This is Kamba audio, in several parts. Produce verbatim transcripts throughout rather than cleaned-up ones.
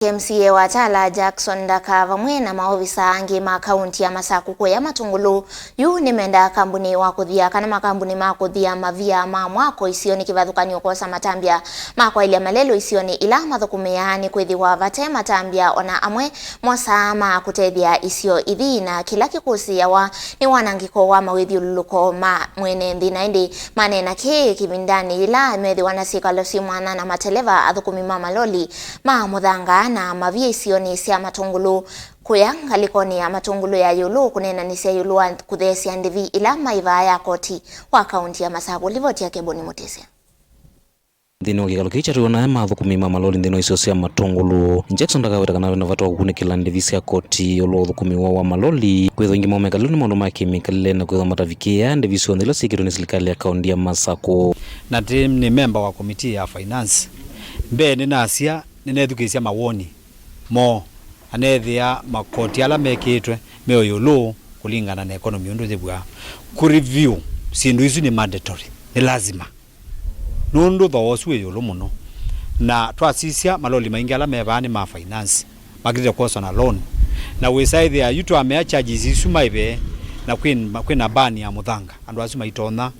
M C A wa Tala, Jackson Ndaka, vamwe na maovisa angĩ ma kaunti ya Masaku kũya Matũngũlũ, yu nĩmendaa kambuni wa kũthia kana makambuni ma kũthia mavia ma mwako isionĩ kĩvathũkany'o kwosa matambya ma kwaĩlya malelũ isionĩ ila mathũkũmĩaa, nĩkwĩthĩwa vate matambya ona amwe mosaa ma kũtethya isio ithi, na kĩla kĩkũsĩĩawa nĩ wanangĩko wa mawĩthyũlũlũko ma mwene nthĩ. Na ĩndĩ maneena kĩĩ kĩvindanĩ yĩla methĩwa na syĩkalo syĩ mwanya na mateleva athũkũmi ma maloli ma mũthanga na mavia isionĩ sya Matũngũlũ kũya ngalĩkonĩ ya Matũngũlũ ya ĩũlũ kũneenanĩsya ĩũlũ wa kũtheesya ndĩvi ĩla maĩvaa ya koti wa kaunti ya Masaku. Livoti yake Boni Mũtĩsya. Nthĩnĩ wa kĩkalo kĩu kyatwĩwa na aya ma athũkũmi ma maloli nthĩnĩ wa isio sya Matũngũlũ, Jackson ndakaweta kana ve na vata wa kũkunĩkĩla ndĩvi sya koti ĩũlũ wa ũthũkũmi woo wa maloli, kwĩthwa aingĩ moo meka lĩu nĩ maũndũ ma kĩmĩkalĩle na kwĩthwa matavikĩĩa ndĩvi syonthe ila syĩkĩtwe nĩ silikalĩ ya kaunti ya Masaku. Na tĩ nĩ memba wa komitii ya finance. Mbee nĩnasya, nĩnethukĩĩsya mawoni moo, na neethĩa makoti ala mekĩĩtwe me o ĩũlũ kũlingana na economy ũndũ yĩvw'aa. Kũ review syĩndũ isu nĩ mandatory, nĩ lazima. Nũndũ thooa ũsu wĩ ĩũlũ mũno. Na twasisya, maloli maingĩ ala me vaa nĩ ma finance, makĩlĩte kwoswa na loan. Na wĩsaĩthĩa yu twamea charges isu maĩve, na kwĩ, kwĩna ban ya mũthanga, andũ asu maitonya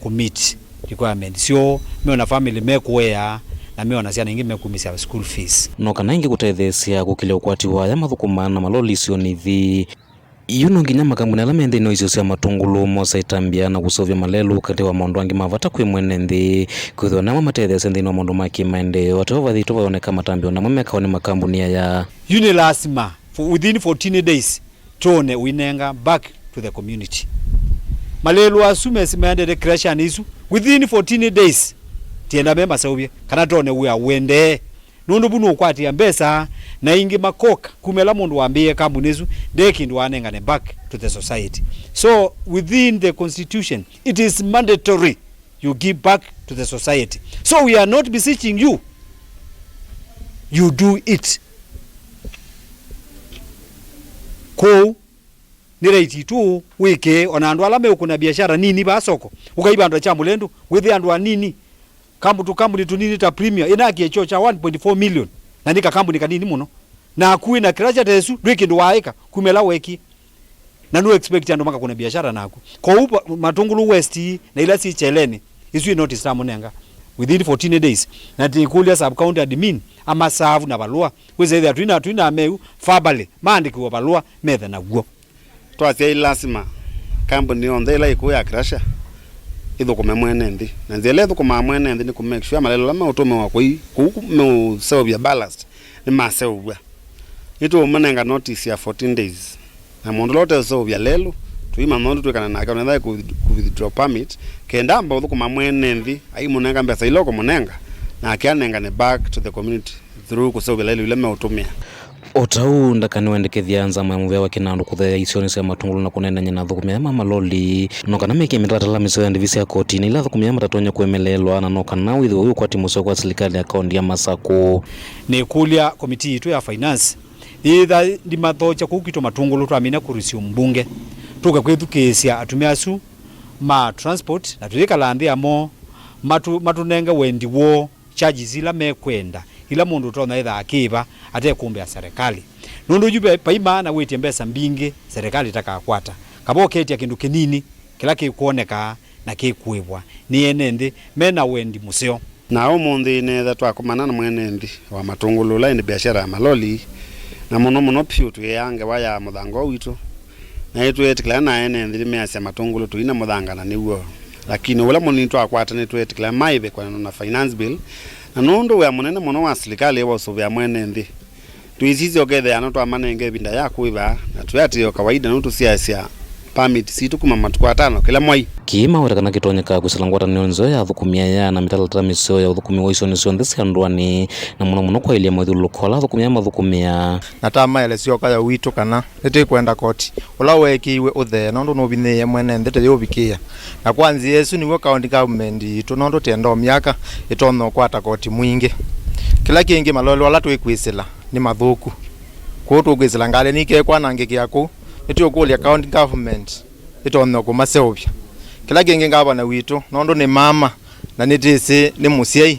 kũ meet requirements syoo, meona family mekũea, na meona syana ingĩ mekumĩsya school fees. No kana ĩngĩ kũtetheesya kũkĩlya ũkwati wa aya mathũkũmaa na maloli isionĩ ithi. Yu no nginya makambuni ala me nthĩnĩ wa isio sya Matũngũlũ mosa ĩtambya na kũseũvya malelũ katĩ wa maũndũ angĩ ma vata kwĩ mwene nthĩ, kwĩthĩwa namo matetheesya nthĩnĩ wa maũndũ ma kĩmaendeeo. Ata ũu vathĩtwe vayoneka matambya ona amwe mekawa nĩ makambuni aya. Yu nĩ lasima for within fourteen days twone ũinenga back to the community. Malelũ asu mesi maendete crashanĩ isu within fourteen days, tienda me maseũvye kana twone wĩa ũendee. Nũndũ vu nũkwatĩa mbesa, na ingĩ makoka kuma ĩla mũndũ wambĩĩe kambuni ĩsu, nde kĩndũ wanengane back to the society. So within the constitution, it is mandatory you give back to the society. So we are not beseeching you, you do it. Kwoou nĩ right itũ wĩke, ona andũ ala meũkũna biashara nini vaa soko, ũkaiva andũ kya mũlendo, wĩthĩa andũ anini. Kambu-, tũkambuni tũnini ta Premier, ĩnakie kyoo kya one point four million, na nĩ kakambuni kanini mũno. Naku wĩna crusher ta ĩsu, ndwĩ kĩndũ waaĩka kuma ĩla weekie. Na nũ expect andũ makakũna biashara naku. Kwoou pa-, Matũngũlũ West na ila syĩ kyeleni, isu inotice tamũnenga within fourteen days. Na tĩkũlya sub county admin, amasavu na valũa. Wĩsethĩa twina, twina meũ, verbally, maandĩkĩwe valũa, methe naw'o. Twasya ĩ lasima kambuni yonthe ĩla ĩkũũ ya crusher ĩthũkũme mwene nthĩ. Na nzĩa ĩla ĩthũkũmaa mwene nthĩ nĩ kũ make sure malelũ ala meũtũmĩwa kũi, kũu meũseũvya ballast nĩmaseũvw'a. Nĩtũũmũnenga notice ya fourteen days. Na mũndũ ũla ũteũseũvya lelũ, tũimanya ũndũ twĩkana nake, onetha kũ withdraw permit, kenda amba ũthũkũma mwene nthĩ, aimũnenga mbesa ila ũkũmũnenga, nake anengane back to the community through kũseũvya lelũ ila meũtũmĩa. O ta ũu, Ndaka nĩwendekethya nzama ya mũvea wa kĩnandũ kũtheea isionĩ sya Matũngũlũ na kũneenany'a na athũkũmi aya ma maloli, no kana mekĩe mĩtalatala mĩseo ya ndĩvi sya koti, na ila athũkũmi aya matatonya kũemeleelwa, na no kana wĩthĩwe wĩ ũkwati mũseo kwa silikalĩ ya kaũnti ya Masakũ. Nĩkũlya komitii yitũ ya finance yĩtha ndimathokya kũu kwitũ Matũngũlũ twamina kũ resume mbunge, tũke kwĩthukĩĩsya atumĩa asu ma transport, na tũyĩkala nthĩ amo matu-, matũnenge wendi woo, charges ila mekwenda, ila mũndũ ũtonya ĩtha akĩĩva atekũmbĩa serikali. Nũndũ yu ve-, vai maana wĩtye mbesa mbingĩ serikali ĩtakakwata, kava ũketya kĩndũ kĩnini kĩla kĩkwoneka na kĩkũĩvwa nĩ ene nthĩ mena wendi mũseo. Na ũmũnthĩ nĩetha twakomana na mwene nthĩ wa Matũngũlũ ũla ĩndĩ biashara ya maloli, na mũno mũno piũ twĩaa ngewa ya mũthanga ũũ witũ. Na nĩtweetĩkĩla na ene nthĩ nĩmeasya Matũngũlũ tũina mũthanga na nĩw'o. Lakini ũla mũnini twakwata nĩtweetĩkĩla maĩve kũenana na finance bill, na nũndũ wĩa mũnene mũno wa silikalĩ wa ũsũvĩa mwene nthĩ, twĩsisya ũkethĩa no twamanenge ĩvinda ya kũĩva, na tũyatĩĩa o kawaida nũndũ tũsyaĩsya permit sitũ kuma matukũ atano kĩla mwai. Kĩĩ maweta kana kĩtonyeka kwĩsĩla ngwatanĩo nzeo ya athũkũmi aya na mĩtalatala mĩseo ya ũthũkũmi wa isionĩ syonthe sya ndũanĩ, na mũno mũno kwaĩlya mathyũlũlũko ala athũkũmi aya mathũkũmĩaa. Na ta maelesya oka ya witũ kana nĩtwĩkwenda koti ũla weekĩiwe ũthee, nũndũ nũvinyĩĩe mwene nthĩ tũyĩũvikĩĩa. Na kwa nzĩa ĩsu nĩw'o county government yitũ, nũndũ tũenda o myaka ĩtonya ũkwata koti mwingĩ. Kĩla kĩngĩ, maloli ala twĩkwĩsĩla nĩ mathũku. Kwoou tũkwĩsĩla ngalĩ nikekwanangĩkĩa kũu, nĩtũkũlya county government ĩtonya kũmaseũvya. Kĩla kĩngĩ, ngavana witũ, nũndũ nĩ mama na nĩtĩsĩ nĩ mũsyai,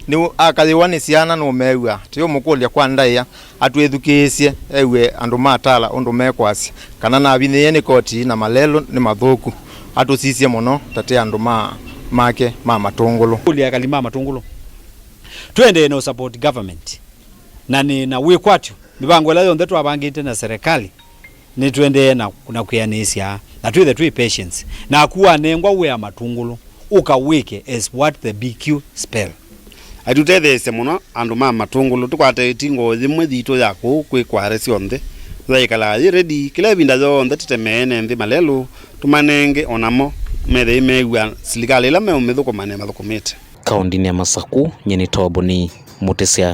Nĩ akayĩwa nĩ syana nũmeew'a, tũyũmũkũlya kwa ndaĩa atwĩthukĩĩsye, ew'e andũ ma Tala ũndũ mekwasya, kana navinyĩĩe nĩ koti na malelũ nĩ mathũku, atũsisye mũno ta tĩ andũ ma make ma Matũngũlũ. Kũlya ekali ma Matũngũlũ, tũendee na ũsupport government, na nĩ na wĩkwatyo mĩvango ĩla yonthe twavangĩte na serikali. Nĩtũendee na, na kwĩanĩsya, na twĩthe twĩ patience. Naku wanengwa wĩa Matũngũlũ, ũka wĩke as what the B Q spell. Atũtetheesye mũno andũ ma Matũngũlũ, tũkwate ĩtingo yĩmwe yitũ ya kũu kwĩ kware syonthe. Yaĩkalaa yĩ ready, kĩla ĩvinda yonthe tũtemee ne nthĩ malelũ, tũmanenge o namo, methei meew'a silikalĩ ĩla meũmĩthũkũma nĩmathũkũmĩte. Kaũndĩnĩ ya Masaku, nyie nĩ Toboni Mũtĩsya.